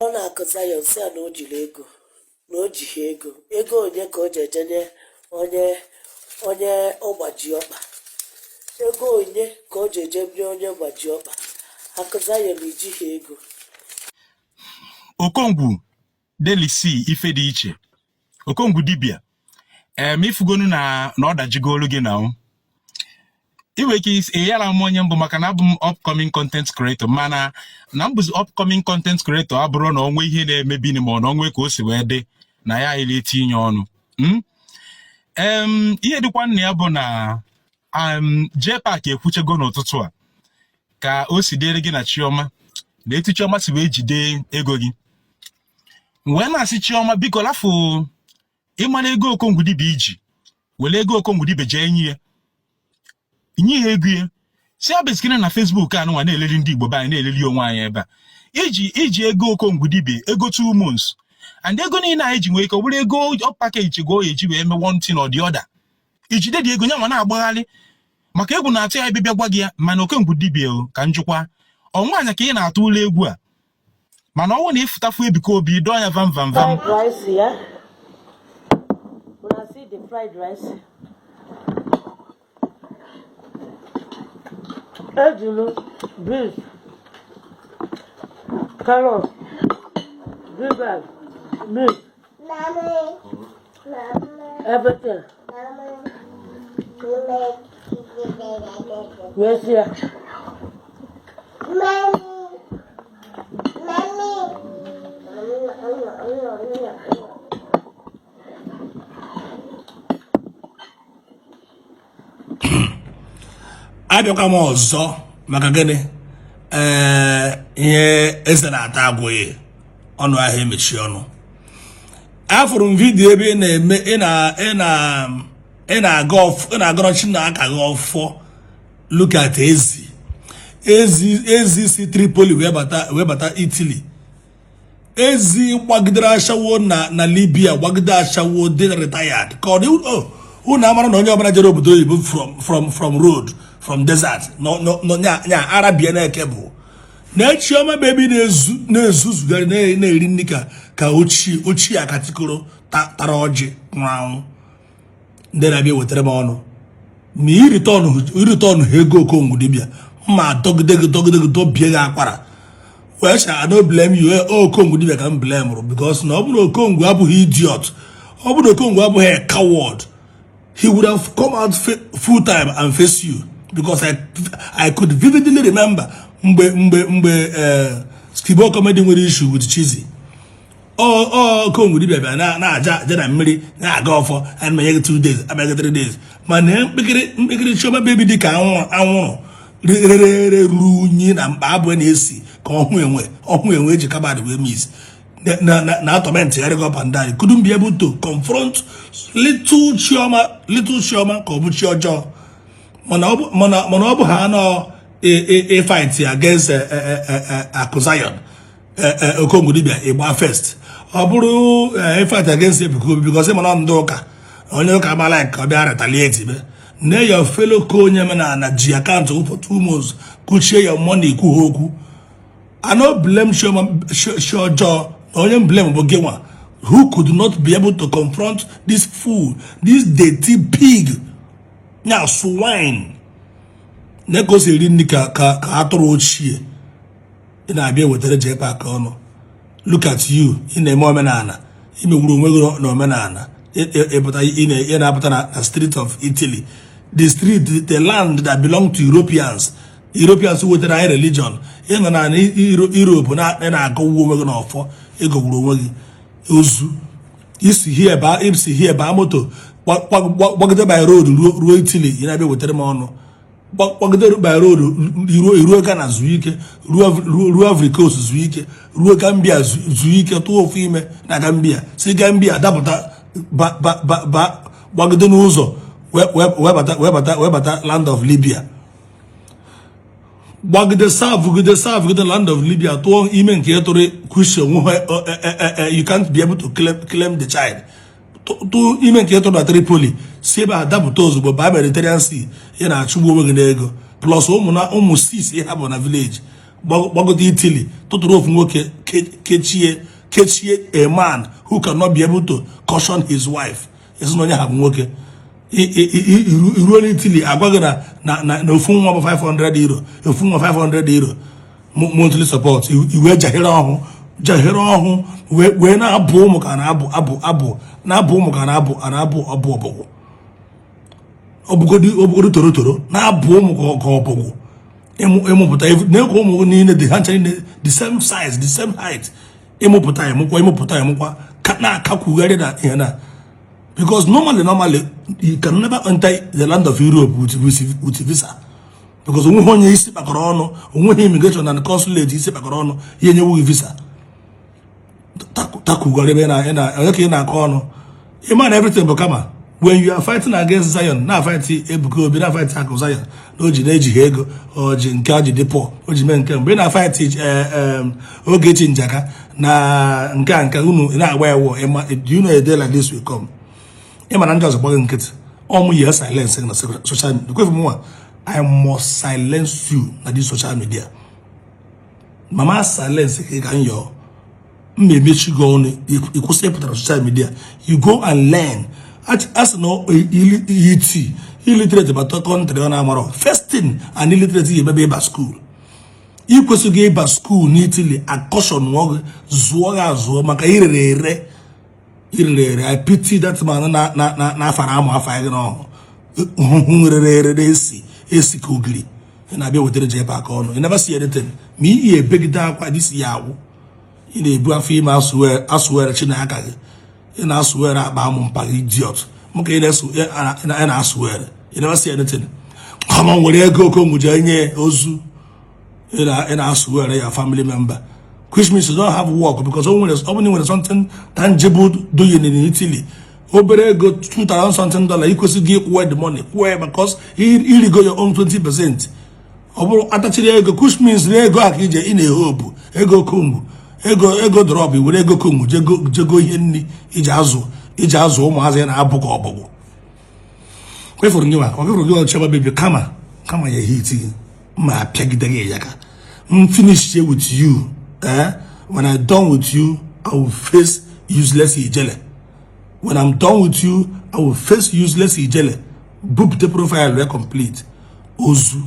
Ọ na-akụ Zion sị ya na o jiri ego na o jighị ego. Ego onye ka o ji eje nye onye onye ọgbaji ọkpa? Ego onye ka o ji eje nye onye gbaji ọkpa? Akụ Zion, ijighị ego. Okongwu Delisi, ife dị iche. Okongwu dibịa em ifugonu na ọ dajigolu gị na ị nwere ike ịyara m onye mbụ maka na abụ m upcoming content creator, mana na m bụzi upcoming content creator abụrụ na onwe ihe na-emebini ma ọ na onwe ka o si wee dị na ya ile etinye ọnụ. Ihe dịkwa nna ya bụ na JPAC ekwuchego n'ụtụtụ a ka o si dịrị gị na Chioma na etu Chioma si wee jide ego gị wee na-asị Chioma, biko lafụ ịmara ego Okongwu dibịa iji were ego Okongwu dibịa jee nye ya, nye ya ego ya si abezikere na Facebook anụnwa na-eleli ndị Igbo be anyị, na-eleli onwe anyị ebe a iji ego Okongwu dibịa, ego 2 months and ego niile anyị ji nwee ike ọ bụrụ ego ọ package go eji wee mee one thing or the other, ijide dị ego nyanwa na-agbagharị maka egwu na-atụ ya ebe bịa gwa gị ya. Mana Okongwu dibịa o ka njikwa ọnwaanyị ka ị na-atụ ụlọ egwu a, mana ọ bụrụ na ịfụtafu Ebuka Obi dọọ ya vam vam vam. Fried rice here. Una see the fried rice. Ejulu, beans, carrot, green, milk, everything. Wee sie ya. Abịakwa m ọzọ maka gịnị? Ee, ihe eze na-ata agwụghị ọnụ ahịa emechi ọnụ. Afụrụ m video ebe ị na-eme ị na ị na ị na-aga ị na-agọrọ chi na aka gị ọfọ. Look at ezi ezi ezi si Tripoli wee bata Italy. Ezi gbagidere ashawo na Libya, gbagide ashawo, dị retired ka ọ dị. Oh, unu amara na onye ọbụla jere obodo oyibo from road, from desert nya Arabia na-eke bụ na Chioma Baby na-ezu na-ezuzugharị na-eri nri ka ochie ochie akatikoro tara ọjị nwụrụ anwụ. Ndị na-abịa wetara m ọnụ ma i return ha ego Okongwu dibịa mma dọgide gị, dọgide gị, dọbie gị akwara wee sị, I no blame you. Okongwu dibịa ka m blame rụ because na ọ bụrụ Okongwu abụghị idiot, ọ bụrụ Okongwu abụghị a coward, he would have come out full time and face you, because I could vividly remember mgbe Skibo Comedy nwere issue with Chizzy. Ọ Okongwu dibịa bịa na-aja aja na mmiri na-aga ọfọ ana m enye gị 2 days, abịa gị 3 days, mana mkpekere mkpekere Chioma Baby dị ka anwụrụ rere ere, ruru unyi na mkpa abụọ na-esi ka ọhụ enwe eji kabad wee mis na atorment gharị up and down. Couldn't be able to confront little Chioma, little Chioma ka ọ bụ chi ọjọọ. Mana ọ bụ ha nọ ị fight against Akụ Zion, Okongwu dibịa ịgba first. Ọ bụrụ ị fight against Ebuka Obi because mana ndị ụka, onye ụka amala ka ọ bịa retaliate be nne your fellow ko onye na ji account for 2 months kuchie your money ikwu ha okwu. I no blame Chioma ọjọọ na onye m blame bụ gị nwa who could not be able to confront this fool, this dirty pig, nya swine na ka o si eri nri ka atụrụ ochie. Ị na-abịa wetara JPAC ọnụ. Look at you, ị na-eme omenala, imegburu onwe gị n'omenala. Ịpụta ị na-apụta na street of Italy, the street, the land that belong to Europeans. Europeans wetara anyị religion. Ị nọ na Europe ị na-agọgbu onwe gị n'ọfọ, ịgọgburu onwe gị ozu. Isi hie baa moto gbagide by road ruo Italy, ị na-abịa wetara m ọnụ. Gbagide by road ruo Ghana zuo ike, ruo Ivory Coast zuo ike, ruo Gambia zuo ike, tụọ ofu ime na Gambia, si Gambia dapụta ba gbagide n'ụzọ wee bata land of Libya, gbagide savugide savugide land of Libya, tụọ ime nke tụrụ kwusi onwe ha. You can't be able to claim the child. Tụọ ime nke tụrụ na Tripoli, si ebe a dapụta ozugbo baa Mediterranean Sea. Ị na-achụgbu onwe gị n'ego plus ụmụ na ụmụ six ị hapụ na village. Gbagote Italy, tụtụrụ ofu nwoke, kechie kechie. A man who cannot be able to caution his wife, esi na onye ha bụ nwoke. Iruo n'Italy, agwa gị na ofu nwa bụ €500, ofu nwa €500 monthly support. Iwe jahere ọhụ, jahere ọhụ, wee na-abụ ụmụ ka na-abụ abụ abụ, na-abụ ụmụ ka na-abụ a na-abụ ọbụ ọbọgwụ. Ọbụgodi toro toro na-abụ ụmụ ka ọbọgwụ. Ịmụpụta na-ekwe ụmụ niile dị ha ncha niile the same size, the same height. Ịmụpụta, ịmụkwa, ịmụpụta, ịmụkwa, na-akakwugharị na ihe na because normally you can never enter the land of Europe with visa, because onweghị onye isi kpakọrọ ọnụ, onweghị immigration and consulate isi kpakọrọ ọnụ ihe nyewu gị visa. Takwugharị ebe na onye ka ị na-akọ ọnụ. Ịma na everything bụ kama when you are fighting against Zion, na fight Ebuka Obi, na fight Akụ Zion, na o ji na-ejighị ego, o ji nke o ji dị poor, o ji mee nke. Mgbe ị na fight Ogechi Njaka na nke a nke unu na-agba ewu, do you know a day like this will come? Ịma na ndị ọzọ gbaghị nkịtị ọmụ yi silence na social media. Kwefu mụnwa, I must silence you na this social media. Mama, silence ka ị ga nyọọ mma emechi gị ọnụ, ịkwụsị ịpụtara social media. You go and learn. A sị na et illiterate bata country ọ na-amarọ, first thing an illiterate ga-emebe, ịba school. Ị kwesịghị ịba school n'Italy. Akọshọn gị, zụọ gị azụọ maka irere ere, irere ere. I pity that man na na na na-afara amụ afa gị n'ọhụ hụ rere ere, na-esi esi ka ogiri. Ị na-abịa wetara JPAC ọnụ. You never see anything. Ma ị ebegide akwa disi ya agwụ. Ị na-ebu afọ ime asụwere Chineke gị, ị na-asụwere akpa amụ mpa gị, idiot. Maka ị na-asụwere, you never see anything. Come on, were ego Okongwu jee nye ozu. Ị na-asụwere ya family member, which means you don't have work, because ọ nwere, ọ bụrụ na ị nwere something tangible doing in Italy, obere ego 2000 something dollar, ị kwesịghị ịkwụwe the money, kwụọ ya, because irigo your own 20%. Ọ bụrụ atachiri ego, which means na ego a ka ije ị na-ehopu ego Okongwu, ego drop, were ego Okongwu jego ihe nri iji azụ ụmụazị na-abụ ka ọbọgwụ. Kwefụrụ gị nwa, kwefụrụ gị nwa. Chioma baby, kama ya hit gị ma apịagide gị ya ka m finish here with you. Eh, when I done with you, I will face useless ijele. When I'm done with you, I will face useless ijele. Bupute profile ya complete ozu.